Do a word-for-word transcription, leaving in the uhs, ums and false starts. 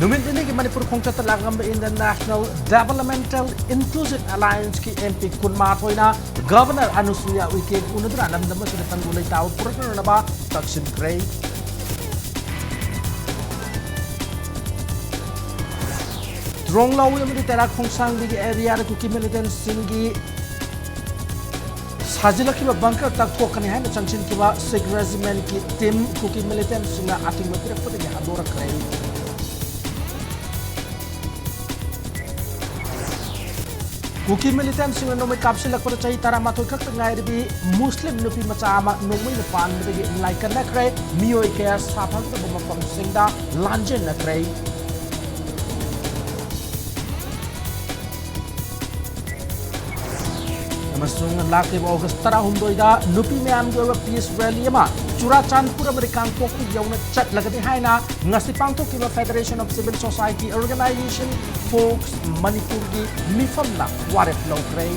ꯅꯨꯃꯤꯠ ꯅꯤꯅꯤꯒꯤ Manipur ꯈꯣꯡꯆꯠꯇ ꯂꯥꯛꯂꯝꯕ Indian National Developmental Inclusive Allianceꯀꯤ MP ꯀꯨꯟꯃꯥꯊꯣꯏꯅ Governor ꯑꯅꯨꯁꯨꯏꯌꯥ ꯎꯏꯀꯦ ꯎꯅꯗꯨꯅ ꯂꯝꯗꯝ ꯑꯁꯤꯗ ꯇꯪꯗꯨ ꯂꯩꯇꯥꯕ ꯄꯨꯔꯛꯅꯅꯕ ꯇꯛꯁꯤꯟꯈ꯭ꯔꯦ꯫ ꯇ꯭ꯔꯣꯡꯂꯥꯎ ꯑꯃꯗꯤ ꯇꯦꯔꯥ ꯈꯣꯡꯁꯥꯡꯕꯤꯒꯤ areaꯗ ꯀꯨꯀꯤ militantꯁꯤꯡꯒꯤ ꯁꯥꯖꯤꯜꯂꯛꯈꯤꯕ bunker ꯇꯛꯊꯣꯛꯀꯅꯤ ꯍꯥꯏꯅ ꯆꯪꯁꯤꯟꯈꯤꯕ Sikh regimentꯀꯤ team ꯀꯨꯀꯤ militantꯁꯤꯡꯅ ꯑꯊꯤꯡꯕ ꯄꯤꯔꯛꯄꯗꯒꯤ ꯍꯟꯗꯣꯔꯛꯈ꯭ꯔꯦ꯫ ꯀꯨꯀꯤ militantꯁꯤꯡꯅ ꯅꯣꯡꯃꯩ ꯀꯥꯞꯁꯤꯜꯂꯛꯄꯗ ꯆꯍꯤ ꯇꯔꯥꯃꯥꯊꯣꯏ ꯈꯛꯇ ꯉꯥꯏꯔꯕꯤ ꯃꯨꯁꯂꯤꯝ ꯅꯨꯄꯤ ꯃꯆꯥ ꯑꯃ ꯅꯣꯡꯃꯩꯅ ꯄꯥꯟꯕꯗꯒꯤ ꯂꯥꯏꯀꯠꯅꯈ꯭ꯔꯦ꯫ ꯃꯤꯑꯣꯏ ꯀꯌꯥ ꯁꯥꯐꯒꯗꯕ ꯃꯐꯝꯁꯤꯡꯗ ꯂꯥꯟꯖꯦꯟꯅꯈ꯭ꯔꯦ꯫ ꯑꯃꯁꯨꯡ ꯂꯥꯛꯂꯤꯕ August ꯇꯔꯥꯍꯨꯝꯗꯣꯏꯗ ꯅꯨꯄꯤ ꯃꯌꯥꯝꯒꯤ ꯑꯣꯏꯕ peace rally ꯑꯃ ꯆꯨꯔꯥꯆꯥꯟꯄꯨꯔ ꯑꯃꯗꯤ ꯀꯥꯡꯄꯣꯛꯄꯤ ꯌꯧꯅ ꯆꯠꯂꯒꯅꯤ ꯍꯥꯏꯅ ꯉꯁꯤ ꯄꯥꯡꯊꯣꯛꯈꯤꯕ Federation of Civil Society Organization Folks ꯃꯅꯤꯄꯨꯔꯒꯤ ꯃꯤꯐꯝꯅ ꯋꯥꯔꯦꯞ ꯂꯧꯈ꯭ꯔꯦ꯫